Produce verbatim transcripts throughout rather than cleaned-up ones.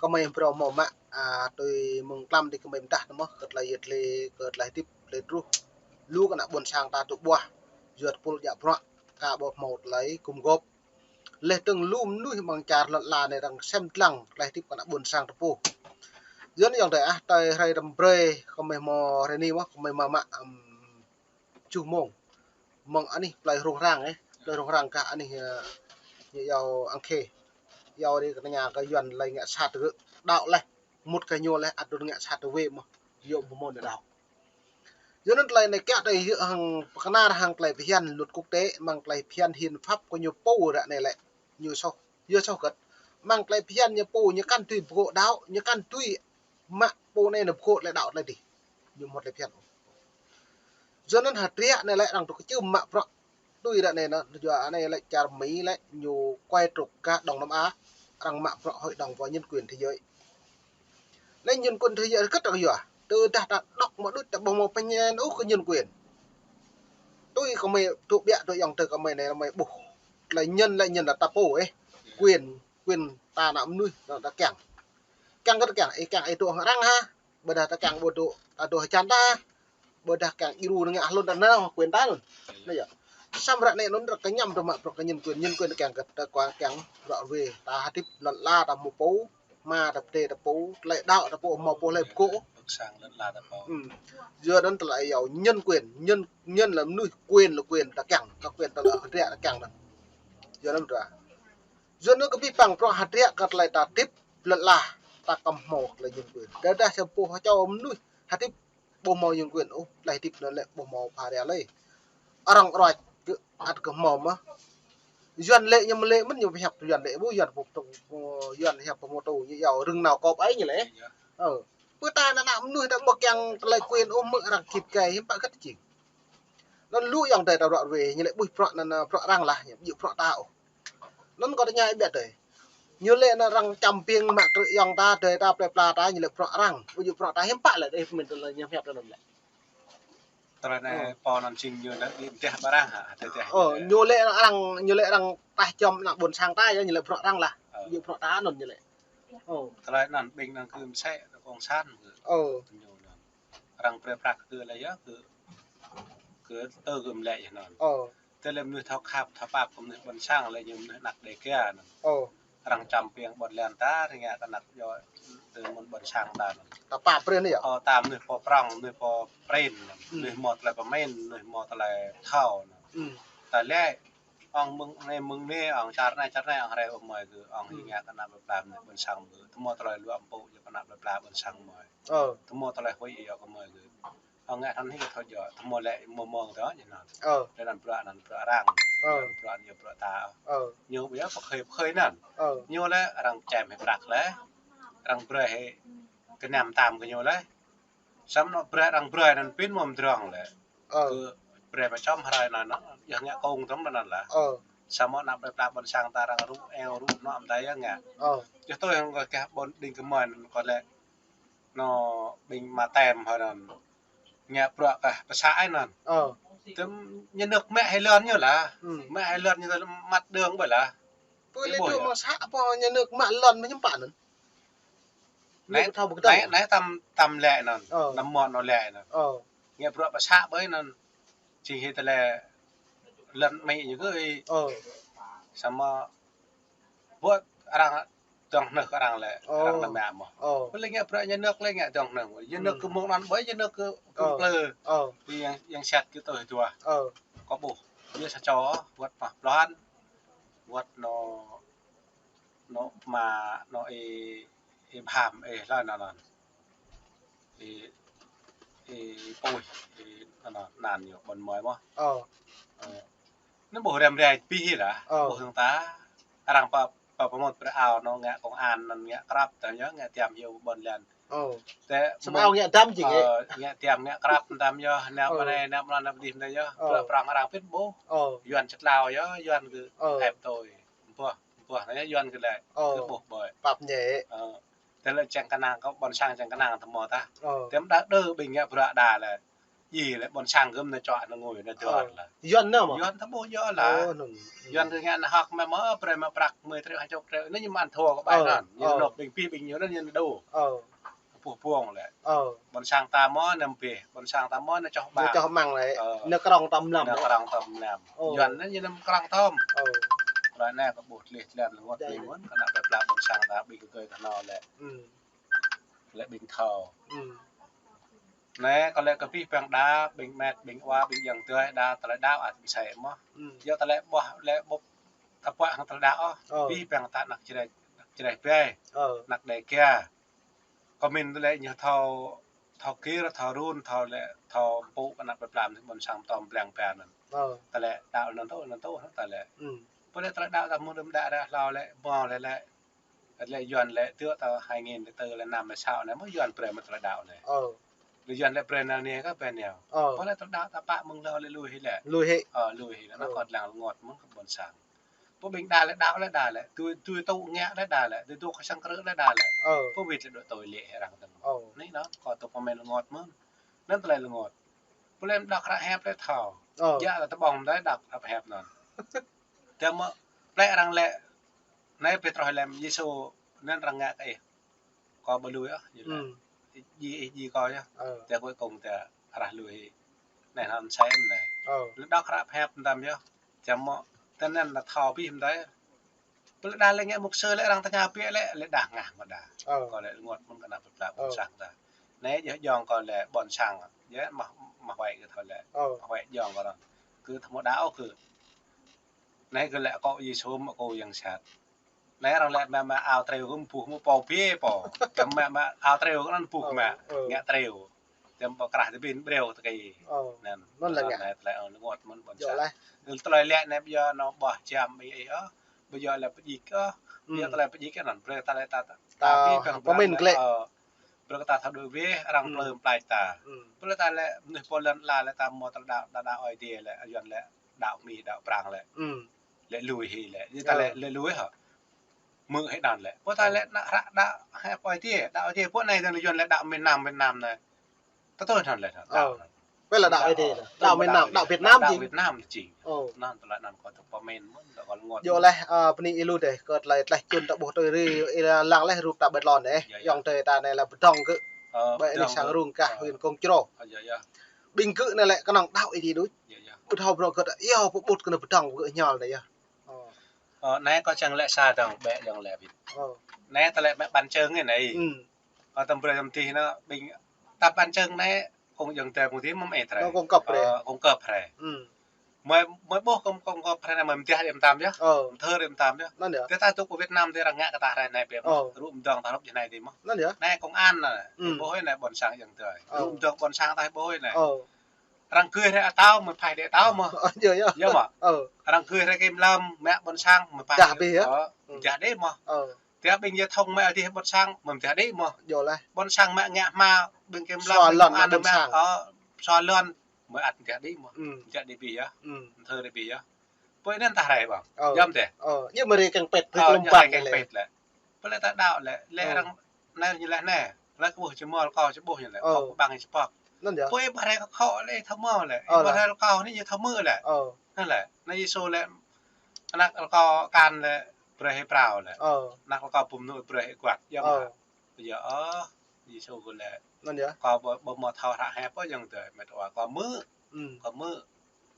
kơmơi phrâo hmâo mă, a, tui mơ̆ng tlam tui kơmơi mơdah tơ mơ̆, kơ tơlơi yơh tơlơi, kơ tơlơi hơdip, tơlơi truh. Lu kơ ană ƀôn sang ta tŭ ƀuah, yua tơpul djă bruă, ka ƀu hmâo tơlơi gum gôp. Laih dơ̆ng lu mơnuih amăng čar lŏn ala anai arăng sem lăng tơlơi hơdip kơ ană ƀôn sang ta pô. Yua anŭn yơh tơi ah, tơi hrơi răm brơi, kơmơi hmâo hrơi anai mơ̆, kơmơi mă mă, ưm, tơjuh mông. Mơ̆ng anih plơi Rông Rang, ơ, plơi Rông Rang kah anih, ơ, ñu iâu Ang Khê. Iâu ri kơ tơña kơ Yuan lĕ ngă sat tơ gơ̆. Đaŏ laih, mŭt kơ ñu laih, ăt đôč ngă sat tơ wê mơ̆. Yua ƀu hmâo đaŏ. Yua anŭn tơlơi anai kiăng tơi yua hăng pơkơnar hăng tơlơi phiăn luật quốc tế, mơ̆ng tơlơi phiăn hiến pháp kơ ñu pô ră anai lĕ. Ñu soh, yua soh gơ̆t. Mơ̆ng tơlơi phiăn ñu pô, ñu kăn tui pơgô̆ đaŏ, ñu kăn tui mă pô anai nao pơgô̆ tơlơi đaŏ tơlơi dih. Ñu hmâo tơlơi phiăn. Yua anŭn hơdră anai lĕ arăng tŭ kơčưm mă bruă. Tui ră anai nă, yua anai lĕ čar Mi lĕ ñu quay trục kơ Đông Nam Á, arăng mă bruă Hội đồng và Nhân quyền Thế giới. Lĕ nhân quyền thế giới kơt arăng yua. Tơdah ta đŏk mă đôč ta ƀu hmâo pơñen ôh kơ nhân quyền. Tui kơmơi tŭ ƀiă tui yŏng tơ kơmơi anai kơmơi ƀuh. Lĕ nhân lĕ nhân lĕ ta pô, ơ. Quyền, quyền ta ană mơnuih, ta kiăng. Kiăng kơ ta kiăng, ơ, kiăng ơ tŭ hăng arăng hă. Ƀôdah ta kiăng ƀu tŭ, ta tŭ hơjăn ta. Ƀôdah kiăng djru nao ngă hlŭn ta nao, quyền ta anŭn. Anai yơh. Samơ̆ ră anai anŭn arăng kơñăm tơ mă bruă kơ nhân quyền, nhân quyền kiăng kơ ta kuang kiăng bruă wê. Ta hơdip lŏn ala ta hmâo pô, hmua ta pơdai ta pô, tơlơi đaŏ ta pô, hmâo pô tơlơi pơgô̆. Ƀôn sang lŏn ala ta pô. Ưm. Yua anŭn tơlơi iâu nhân quyền, nhân, nhân là mơnuih, quyền là quyền ta kiăng, ta quyền ta lĕ hơdră ta kiăng anŭn. Yua anŭn ta. Yua anŭn kơ abih bang bruă hơdră kơ tơlơi ta hơdip lŏn ala ta kơ̆m hmâo tơlơi nhân quyền. Tơdah sa boh čô mơnuih hơdip ƀu hmâo nhân quyền ôh, tơlơi hơdip anŭn lĕ ƀu hmâo pha ria lơi. Arăng ruăč gơ̆ ăt gơ̆ hmâo mơ̆. Yuan lĕ ñu mơ̆ lĕ mơ̆n ñu pơhiăp Yuan lĕ ƀu Yuan pơtŭ, Yuan hiăp pơmôtô ñu iâu rơ̆ng nao kŏp ai ñu lĕ. Ơ. Pơtă ană mơnuih ta ƀu kiăng tơlơi quyền ôh mơ̆ arăng git gai hiư̆m pă gơ̆t jing. Anŭn lu yŏng tơi ta ruă wê ñu lĕ ƀuh bruă anŭn, ơ, bruă arăng lah, ñu ƀu djơ̆ bruă ta ôh. Anŭn kâo tơña ih ƀiă tơi. Ñu lĕ anŭn arăng čăm ƀing mă krư̆ yŏng ta, tơi ta plơi pla ta, ñu lĕ bruă arăng. Ƀu djơ̆ bruă ta hiư̆m pă lĕ, ih pơmĭn tơlơi ñu hiăp tơ anŭn lĕ. Tơlơi anai pô anŭn jing ñu anŭn đĭ mơdeh ƀơi arăng hă, tơi tơi. Ơ, ñu lĕ arăng, ñu lĕ arăng tah čăm ană ƀôn sang ta yơh, ñu lĕ bruă arăng lah. Ơ. Ƀu djơ̆ bruă ta anŭn ñu lĕ. Ơ. Tơlơi anŭn ƀing anŭn kơ mơsĕ, cộng sản kơ. Ơ. Ñu anŭn. Arăng brơi prăk kơ lĕ yơh, kơ, kơ tơ kơ mơlĕ yơh anŭn. Ơ. Tơlơi mơnuih thâo khăp, thâo pap kơ mơnuih ƀôn sang lĕ ñu mơnuih anăk Đêga anŭn. Ơ. Arăng čăm ƀing ƀôn lan ta, arăng ngă kơ anăk yơh, tơ mơ̆n ƀôn sang ta anŭn. Ta pap brơi anai yơh. Ơ, ta mơnuih pô prŏng, mơnuih pô prin anŭn. Ưm. Mơnuih hmâo tơlơi pơmĭn, mơnuih hmâo tơlơi thâo anŭn. Ưm. Ta lĕ, ong mơ̆ng anai, mơ̆ng anai, ong čar anai, čar anai, ong rai ƀu hmâo kơ, ong ưm. Ngă kơ anăk plơi pla mơnuih ƀôn sang kơ. Tơhmâo tơlơi luă mpŭ yơh kơ anăk plơi pla ƀôn sang hmâo. Ơ. Tơhmâo tơlơi huĭ yơh kơ hmâo kơ. Ong ngă anŭn hĭ kơ thâo djơ̆, tơhmâo lĕ mơ̆ng mơ̆ng tơ ñu anŭn. Ơ. Lĕ anŭn bruă anŭn bruă arăng. Ơ. Anŭn bruă anŭn bruă ta. Ơ. Ñu ƀu yơh pơkhơi pơkhơi anŭn. Ơ. Ñu lĕ arăng čem hĭ prăk lĕ. Arăng brơi hĭ kơnăm tam kơ ñu lĕ. Samơ̆ anŏ brơi arăng brơi anŭn pĭn mơ̆ mơdrŏng lĕ. Ơ. Kơ brơi pơčom hrơi anŭn, yơh ngă kông tơm anŭn lah. Ơ. Samơ̆ anăk plơi pla ƀôn sang ta arăng rŭ, eo rŭ, anŏ mơta yơh ngă. Ơ. Yơh tui hăng kơ kah ƀôn đing kơmơi anŭn kơ lĕ. Anŏ ƀing mă tem hŏ anŭn. Ngă bruă kah pơsă ai anŭn. Ơ. Tơm ñu nơ̆k mă hĭ lŏn ñu lah. Ưm. Mă hĭ lŏn ñu tơl măt đơ̆ng ƀơi lah. Pơ lĕ tui mă să pô ñu nơ̆k mă lŏn mơ̆ hiư̆m pă anŭn. Anai, anai, anai tam, tam lĕ anŭn. Ơ. Anăm mơ̆n anŭn lĕ anŭn. Ơ. Ngă bruă pơsă ƀơi anŭn. Jing hĭ tơlơi lŏn mă ñu kơ ih. Ơ. Samơ̆ ƀuh arăng dŏng hnơ̆k arăng lĕ, ơ. Arăng anăm mă mơ̆. Ơ. Ƀơi lĕ ngă bruă ñu nơ̆k lĕ ngă dŏng hnơ̆k. Ñu nơ̆k, ơ. Kơ mơ̆ng anŭn ƀơi, ñu nơ̆k kơ, kơ, ơ. Plơi. Ơ. Ƀơi yang, yang sat kơ tui dua. Ơ. Kâo ƀuh. Ñu sa čô, ƀuh mă ploh. Ƀuh anŏ anŏ mă, anŏ ih, ih Bham, ih lơi anŭn anŭn. Ih, ih Pui, ih anŭn anŭn ñu ƀôn mơi mơ̆. Ơ. Ơ. Anŭn ƀuh rem rai pih hĭ lah. Ơ. Ƀuh hăng ta. Arăng pơ, pơ pơmŭt brơi ao anŏ ngă công an anŭn ngă krăp tơm yơh, ngă tiam hyu ƀôn lan. Ơ. Tơ samơ̆ ao ngă dăm jing ih. Ơ, ngă tiam ngă krăp tơm yơh, nao pơ anai, nao pơ anŭn, nao pơ adih tơm yơh. Ơ. Bruă prŏng arăng pĭt ƀuh. Ơ. Yuan čơtlao yơh, Yuan kơ ĕp tui. Ƀuh. Ƀuh anai Yuan kơ lĕ. Ơ. Kơ ƀuh ƀơi. Pap ñĕ. Ơ. Tơlơi čang kơnang kơ ƀôn sang čang kơnang tơhmâo tah. Ơ. Tơm đah đơ ƀing ngă bruă đa lĕ. Ji lĕ ƀôn sang gơm nao čuă nao ngui nao dơr lĕ. Yuan nao mơ̆? Yuan ta ƀuh yơh lah. Ơ, nun. Yuan kơ ngă nao hơ̆k mơ̆ mơ̆, brơi mă prăk mười triệu, hai chục triệu. Anai ñu mă ăn thua kơ ƀai nun. Ñu nộp ƀing pih ƀing ñu anai ñu nao đu. Ơ. Puh puông lĕ. Ơ. Ƀôn sang ta mơ̆ năm pih, ƀôn sang ta mơ̆ nao čoh ƀang. Nao čoh ƀang lĕ. Ơ. Nao krong tơm năm lĕ. Nao krong tơm năm. Ơ. Yuan anai ñu năm krong tơm. Ơ. Ră anai kơ ƀuh tlih tlem lơngot tlih mơ̆n, kơ ană plơi pla ƀôn sang ta ƀing kơ gơi kơ nao lĕ. Lĕ ƀing thâo. Anai kơ lĕ kơ pih păng đa, ƀing met, ƀing wa, ƀing yang tơi đa, tơlơi đaŏ ăt ƀu sai mơ̆. Yua tơlơi ƀuh, lĕ ƀuh, ta puă hăng tơlơi đaŏ ôh. Pih păng ta ană Jrai, ană Jrai ƀai. Ană Dêga. Kơ min tơlơi ñu thâo, thâo kir, thâo run, thâo lĕ, thâo pŭ kơ ană plơi pla ƀôn sang tơm blang ƀai nun. Tơlơi đaŏ nun tŭ, nun tŭ, tơlơi. Pô lĕ tơlơi đaŏ ta mơ̆ng đưm đă ră hlâo lĕ, mơ̆ lĕ lĕ. Lĕ Yuan lĕ tơl ta hai nghìn lĕ tơl lĕ năm lĕ sáu anai mơ̆ Yuan brơi mă tơlơi đaŏ anai. Lĕ Yuan lĕ brơi nao anai kơ ƀai nao. Pô lĕ tơlơi đaŏ ta pă mơ̆ng hlâo lĕ lui hĭ lĕ. Lui hĭ. Ơ, lui hĭ. Anai kơ lăng lơngot mơ̆n kơ ƀôn sang. Pô ƀing đa lĕ đaŏ lĕ đa lĕ. Tui, tui tŭ ngă lĕ đa lĕ. Tui dŏ kơ sang krư̆ lĕ đa lĕ. Pô wĭt lĕ dŏ tui lĕ hĕ arăng tơ̆ng. Anai nă, kơ tŭ pơmĭn lơngot mơ̆n. Nun tơlơi lơngot. Pô lĕ đaŏ hră hiăp lĕ thâo. Yua lĕ tơƀong đaŏ hră hiăp nun. Tơdah mơ̆ plĕ arăng lĕ, anai Pêtrôs lĕ Yêsu nun arăng ngă kơ ih. Kâo ƀu lui ôh, yua lĕ. Ji ih ji kâo yơh. Tơdah kơ kông tơdah arah lui. Anai nun sem anai. Lĕ đaŏ hră hiăp mơtam yơh. Tơdah mơ̆, tơnăn lĕ thâo pih mơtam. Pô lĕ đa lĕ ngă mục sư lĕ arăng tơña pĕ lĕ, lĕ đa ngă mơ̆ đa. Kơ lĕ lơngot mơ̆n kơ ană plơi pla ƀôn sang ta. Anai yơh jŏng kơ lĕ ƀôn sang, yơh mă, mă huai kơ thâo lĕ. Mă huai jŏng kơ arăng. Kơ thâo mơ̆ đaŏ kơ. Anai kơ lĕ akŏ Yêsu mă akŏ yang sat. Anai arăng lĕ mă, mă ao triu kơ mơ̆ buh mơ̆ pô bê pô. Kơ mă, mă ao triu kơ nun buh mă. Ngă triu. Tơdah pơkrah tơbin brêu tơkai. Nun lĕ ngă. Anai tơlơi lơngot mơ̆n ƀôn sang. Tơlơi lĕ anai ƀu djơ̆ nao ƀuh jam ih ôh. Ƀu djơ̆ lĕ pơjik ôh. Ƀu djơ̆ tơlơi pơjik nun. Brơi tơlơi ta, ta, ta pơmĭn glĕ. Brơi kơ ta thâo đuaĭ wĕh, arăng plơ̆ plai ta. Brơi ta lĕ mơnuih pô lŏn ala lĕ ta mơ̆ tơlơi đaŏ, đaŏ, đaŏ Ơi Adai lĕ, Yuan lĕ đaŏ Mi, đaŏ Prang lĕ. Lĕ lui hĭ lĕ. Yua ta lĕ, lĕ lui hă. Mơ̆ hĭ nun lĕ. Pô ta lĕ nă hră đaŏ, hĕ pô Ơi Adai, đaŏ Ơi Adai. Pô anai dơ̆ng Yuan lĕ đaŏ miền Nam, miền Nam anai. Ta tui nun lĕ, đaŏ. Wĕ lĕ đaŏ Ơi Adai lĕ. Đaŏ miền Nam, đaŏ Việt Nam jing. Đaŏ Việt Nam jing. Nun tơlơi nun kơ tŭ pơmĭn mơ̆n, kơ lơngot. Yua lĕ, ơ, bơni ih lu dêh, kơ tơlơi tlaih čun ta ƀuh tui ri, ih lăng lĕ rup ta ƀơi lŏn dêh. Yŏng tơi ta anai lĕ Pơdrŏng gơ̆. Ƀơi anai sang rung kah huyện Kông Chro. Ƀing gơ̆ anai lĕ kơnơ̆ng đaŏ Ơi Adai đôč. Ƀu thâo brơi gơ̆, yơh, pơƀut kơ anai Pơdrŏng gơ̆ ñăl dêh yơh. Anai kâo čang lĕ sa dơ̆ng, ƀĕ dơ̆ng lĕ wĭt. Anai ta lĕ mă bàn chưng anai. Kâo tơm brơi tơm tih nă, ƀing ta bàn chưng anai, kông dơ̆ng tơ kông tih mơ̆ mơai tơrai. Kông kơp hrơi. Kông kơp hrơi. Mơi, mơi ƀuh kông, kông kơp hrơi anai mơi mơdah đĭ mơtam yơh. Mơthơ đĭ mơtam yơh. Tơdah ta dŏ kơ Việt Nam tih arăng ngă kơ ta hrơi anai ƀĕ mơ̆. Rup mơdơ̆ng ta rup jơnai dih mơ̆. Anai công an anai. Ƀuh anai ƀôn sang dơ̆ng tơi. Rup mơdơ̆ng ƀôn sang ta ƀuh anai. Arăng gưi hrơi atâo, mơi phai đĭ atâo mơ̆. Yơh mơ̆. Arăng gưi hrơi kiểm lâm, mă ƀôn sang, mơi phai. Dah bih yơh. Dah đĭ mơ̆. Tơdah ƀing giao thông mă adih ƀôn sang, mơi dah đĭ mơ̆. Ƀôn sang mă ngă hma, ƀing kiểm lâm, ƀôn sang. Sua lŏn, mơi ăt dah đĭ mơ̆. Dah đĭ bih yơh. Mơthơ đĭ bih yơh. Pô anŭn ta rai ƀơ̆ng. Yơh mơ̆ tĕh. Ñu mơ̆ rai keng pet, rai keng pet lĕ. Pô lĕ ta đaŏ lĕ, lĕ arăng anai ñu lĕ anai. Lĕ kơ ƀuh či mơ̆ kâo či ƀuh ñu lĕ. Kâo ƀơ̆ng či pŏk. Pô ih ƀu rai kơ kâo lĕ thâo mơ̆ lĕ. Ih ƀu rai kâo anai ñu thâo mơ̆ lĕ. Anŭn lĕ. Anai Yêsu lĕ anăk rơkâo akan lĕ brơi hĭ prao lĕ. Anăk rơkâo pơmơnŭ brơi hĭ kuat. Yơh mơ̆. Yơh ôh. Yêsu kơ lĕ. Anŭn yơh. Kâo ƀu, ƀu mơ̆ thâo hră hĕ pô yơ̆ng tơi, met wa kâo mơ̆. Kâo mơ̆.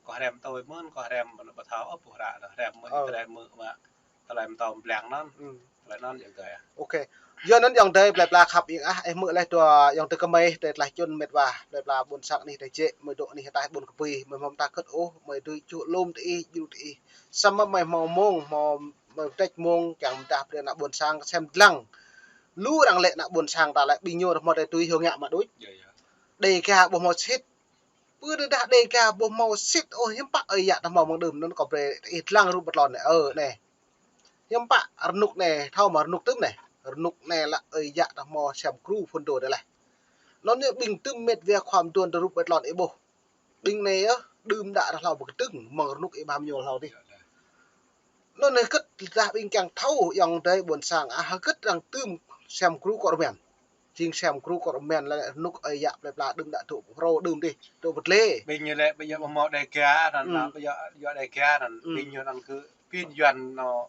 Kâo hrăm tui mơ̆n, kâo hrăm ƀu thâo ôh ƀuh hră, hrăm mơ̆, hrăm mơ̆ mă. Tơlơi mơtô blang anŭn. Tơlơi anŭn yơ̆ng tơi. Ôkê. Yua anŭn yơ̆ng tơi plơi pla khăp ing ah, ih mơ̆ lĕ dua yơ̆ng tơi kơmơi, tơi tlaih čun met wa, plơi pla ƀôn sang anih tơi jĕ, mơi dŏ anih ataih ƀôn kơpui, mơi hmâo mơta kơt ôh, mơi dưi čuh lŏm tơ ih, jru tơ ih. Samơ̆ mơi hmâo mông, hmâo, mơi pơtĕč mông, kiăng mơdah brơi ană ƀôn sang sem dlăng. Lu arăng lĕ ană ƀôn sang ta lĕ ƀing ñu rơmô tơi tui hyu ngă mă đôč. Đêga ƀu hmâo sĭt. Pơđơđah Đêga ƀu hmâo sĭt ôh hiư̆m pă ơi yă ta hmâo mơ̆ng đưm anŭn kâo brơi ih dlăng rup ƀơi tlôn anai. Ơ, anai. Hiư̆m pă rơnŭk anai, thâo mơ̆ rơnŭk tơm anai. Rơnŭk anai lă ơi yă ta hmâo sem gru phŭn dô đơi laih. Anŭn yơh ƀing tơm met wa khua mơduôn tơ rup ƀơi tlôn ih ƀuh. Ƀing anai yơh, đưm đă ră hlâo ƀu kơdơ̆ng, mơ̆ng rơnŭk ih ƀam ñu hlâo dih. Anŭn anai hơgĕt tơdah ƀing kiăng thâo yơ̆ng tơi ƀôn sang, ah, hơgĕt arăng tơm sem gru kơ rơmen. Jing sem gru kơ rơmen lĕ nuk ơi yă plơi pla đưm đă tŭ hrô đưm dih, tŭ pơtlê. Ƀing ñu lĕ, ƀing ñu ƀu hmâo Đêga anŭn, ƀing ñu, yua Đêga anŭn, ƀing ñu anŭn kơ ƀing Yuan anŭn,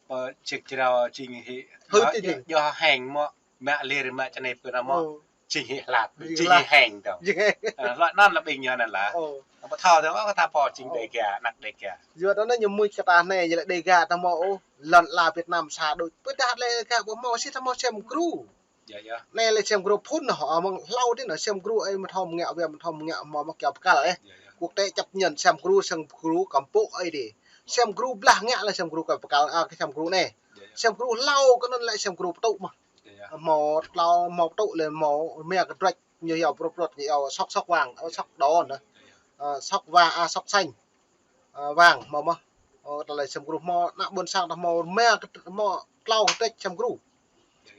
pơ čik črao jing hĭ, hơ̆, yua, yua heng mơ̆, mă lir mă čơnep kơ anŭn mơ̆, jing hĭ hlăk, jing hĭ heng tơ̆. Hlăk anŭn lĕ ƀing ñu anŭn lah. Ƀu thâo tơ̆, ơ, kơ ta pô jing Đêga, anăk Đêga. Yua anŭn ñu mui kơ ta anai, ñu lĕ Đêga ta hmâo, ơ, lŏn ala Việt Nam sa đôč. Pơdah lĕ Đêga ƀu hmâo, sĭt ta hmâo sem gru. Anai lĕ sem gru phŭn nao, amăng hlâo dih nao sem gru ơi mơ̆ thâo mơ̆ ngă wĕ mơ̆ thâo mơ̆ ngă hmâo mă kiao pơkăl ĕ. Kuk tĕ čăp ñen sem gru, sem gru kăm pŭ ơi dih. Sem gru blah ngă lĕ sem gru kăm pơkăl, a, kơ sem gru anai. Sem gru hlâo kơ anŭn lĕ sem gru pơtŭ mơ̆. Hmâo tlâo, hmâo pơtŭ lĕ hmâo mia kơ druăč ñu yua prut prut ñu yua sŏk sŏk wang, ơ, sŏk đô nao. Ơ, sŏk wa, a, sŏk sanh. Ơ, wang hmâo mơ̆. Ơ, tơlơi sem gru hmâo, ană ƀôn sang ta hmâo mia kơ, hmâo tlâo kơ tĕč sem gru.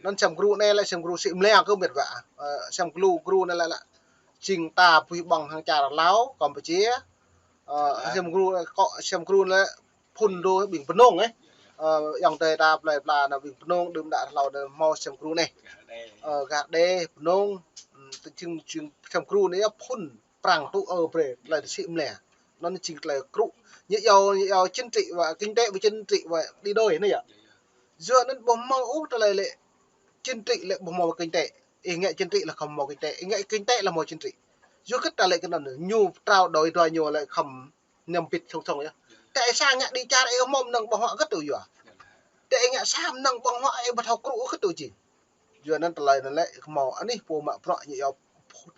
Anŭn sem gru anai lĕ sem gru sĭ mlĕ kơ mĕt wa. Ơ, sem gru, gru anai lĕ, lĕ jing ta pui ƀơ̆ng hăng čar Lao, Kampuchia. Ơ, sem gru, kơ sem gru lĕ phŭn đô ƀing Bơnông ĕ. Ơ, ayŏng adơi ta plơi pla nao ƀing Bơnông đưm đă hlâo nao hmâo sem gru anai. Ơ, gah Đê, Bơnông, tơ jing, jing sem gru anai yơh phŭn Prăng tŭ ơ brơi, tơlơi sĭ mlĕ. Anŭn jing tơlơi kru. Ñu yua, ñu yua chính trị và kinh tế và chính trị và đi đôi anai yơh. Yua anŭn ƀu hmâo ôh tơlơi lĕ chính trị lĕ ƀu hmâo kinh tế. Ih ngă chính trị lĕ khŏm hmâo kinh tế. Ih ngă kinh tế lĕ hmâo chính trị. Yua kơ tơlơi kơ anŭn ñu trao đổi dua ñu lĕ khŏm ñăm bit song song yơh. Tơdah sa ngă đi čar ih hmâo mơnơ̆ng ƀơ̆ng huă kơ tŭ yua. Tơdah ih ngă sa mơnơ̆ng ƀơ̆ng huă ih ƀu thâo kru kơ tŭ jing. Yua anŭn tơlơi anŭn lĕ hmâo anih pô mă bruă ñu yua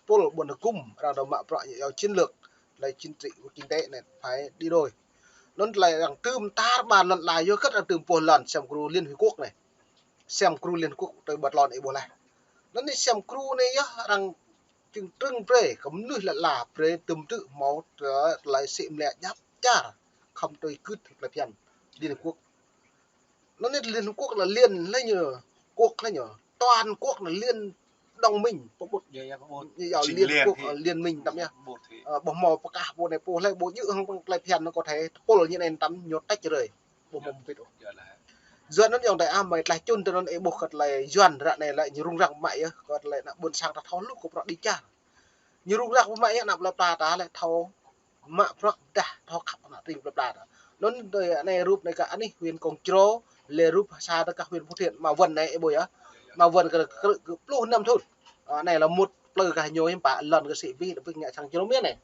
pôl ƀôn hơgŭm, arăng dŏ mă bruă ñu yua chiến lược, tơlơi chính trị và kinh tế anai phải đi đôi. Anŭn tơlơi arăng tơm tar ƀar lŏn ala yua kơ arăng tơm pô lŏn sem gru Liên Hiệp Quốc anai. Sem gru Liên Hiệp Quốc tui ƀơi lŏn ih ƀuh laih. Anŭn anai sem gru anai yơh arăng čưng trưng brơi kơ mơnuih lŏn ala brơi tơm tŭ hmâo tơ-, tơlơi sĭ mlĕ djăp čar khŏm tui gưt plơi phiăn Liên Hiệp Quốc. Anŭn anai Liên Hợp Quốc là liên lĕ ñu, quốc lĕ ñu. Toàn quốc là liên đồng minh, pơƀut. Yua, yua, pơƀut. Yua, Liên Hợp Quốc, ơ, liên minh tăm yơh. Ơ, ƀu hmâo pơkah pô anai pô hlơi ƀu djơ̆ hăng plơi phiăn anŭn có thể tơpul ñu anai tăm ñu tĕč rơi. Ƀu hmâo pơƀit ôh. Yua anŭn ayŏng adơi ah, mơi tlaih čun tơ anŭn ih ƀuh kơ tơlơi Yuan ră anai lĕ ñu rŭng răng mă yơh, kơ tơlơi ană ƀôn sang ta thâo hluh kơ bruă đi čar. Ñu rŭng răng mă yơh ană plơi pla ta lĕ thâo mă bruă dah thâo khăp ană tring plơi pla ta. Anŭn tui anai rup anai kơ anih huyện Công Trô, lĕ rup sa tơ kơ huyện Phú Thiện, Mã Vân anai ih ƀuh yơh. Mã Vân kơ, kơ, kơ pluh năm thun. Ơ, anai lĕ mŭt plư kơ ñu hiư̆m pă lŏn kơ sĭ bih, đa bih ngă sang jrô miên anai.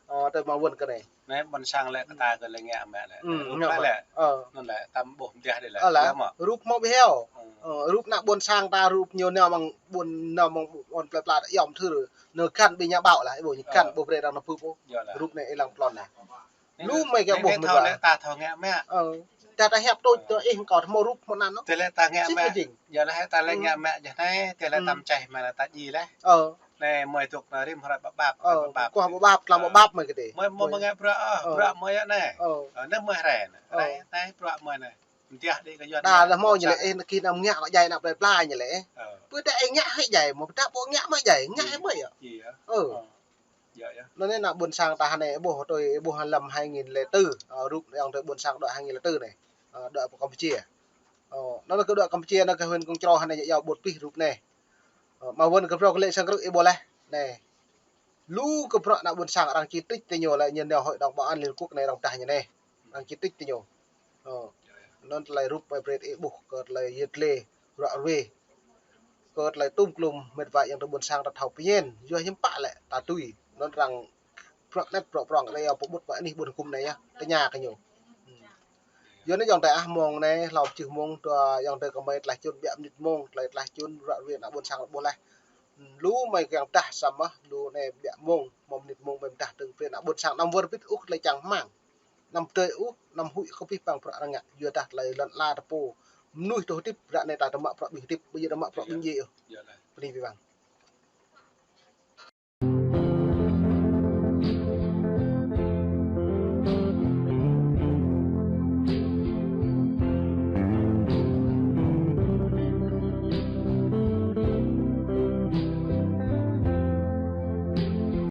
Ơ, tơ Mã Vân kơ anai. Anai ƀôn sang lĕ kơ ta kơ lĕ ngă mă lĕ. Rup lĕ. Anŭn lĕ, tăm ƀuh mơdah dih lĕ. Ơ, rup hmâo ƀiă heo. Ơ, rup ană ƀôn sang ta rup ñu nao mơ̆ng ƀôn, nao mơ̆ng ƀôn plơi pla ta yom thur. Nao găn ƀing nhà báo lah, ih ƀuh ñu găn ƀuh brơi arăng nao pơpŭ. Rup anai ih lăng plon lah. Lu mơi kơ ƀuh mơ̆n thâo lĕ ta thâo ngă mă. Ơ. Tơdah ta hiăp tui tơ ih kơ hmâo rup hmâo anăn. Tơlơi ta ngă mă. Yua lĕ ta lĕ ngă mă jăh anai, tơlơi tăm čeh mă lĕ ta djai lĕ. Anai mơi dŏ nao rĭm hrơi ƀap ƀap, ƀap ƀap. Kuah ƀap ƀap, tlam ƀap ƀap mơi kơ tih. Mơi, mơi ngă bruă, bruă mơi anai. Anai mơi rai anai. Rai, anai bruă mơi anai. Mơdah dih kơ Yuan. Đa lĕ hmâo ñu lĕ, ih nao kih nao ngă kơ djai ană plơi pla ñu lĕ. Pơ tơ ih ngă hơi djai, mơi pơtă ƀu ngă mơi djai, ngă hơi mơi yơh. Anŭn anai ană ƀôn sang ta anai ih ƀuh tui ih ƀuh lăm hai nghìn lẻ tư, ơ, rup ayŏng adơi ƀôn sang đuaĭ hai nghìn lẻ tư anai. Ơ, đuaĭ pơ Kampuchia. Ơ, anŭn kơ đuaĭ Kampuchia anŭn kơ huyện Công Trô anai yua ƀuh pih rup anai. Ơ, Mã Vân kơ brơi kơ lĕ sang krư̆ ih ƀuh laih. Anai. Lu kơ bruă ană ƀôn sang arăng čih trích tơ ñu lĕ ñu nao Hội đồng Bảo an Liên Hợp Quốc anai arăng pơdah ñu anai. Arăng čih trích tơ ñu. Ơ. Anŭn tơlơi rup mơi brơi ih ƀuh kơ tơlơi yơh tơlơi ruă ruê. Kơ tơlơi tŭm klum mĕt wa ayŏng adơi ƀôn sang ta thâo pơñen. Yua hiư̆m pă lĕ ta tui. Anŭn arăng bruă anet bruă prŏng lĕ yua pơƀut mă anih ƀôn hơgŭm anai yơh. Tơña kơ ñu. Yua anai ayŏng adơi ah mông anai, hlâo pơjưh mông, dua ayŏng adơi kơ mơi tlaih čun ƀiă mơnit mông, tlaih, tlaih čun ruă ruê ană ƀôn sang ƀuh laih. Lu mơi kiăng pơdah samơ̆, lu anai ƀiă mông, hmâo mơnit mông mơi pơdah tơ̆ng brơi ană ƀôn sang anăm wơr bĭt ôh tơlơi čang hmang. Anăm tơi ôh, anăm huĭ kơ pih păng bruă arăng ngă, yua dah tơlơi lŏn ala ta pô. Mơnuih tơ hơdip, ră anai ta tơ mă bruă ƀing hơdip, ƀu djơ̆ tơ mă bruă ƀing djai ôh. Bơni pih păng.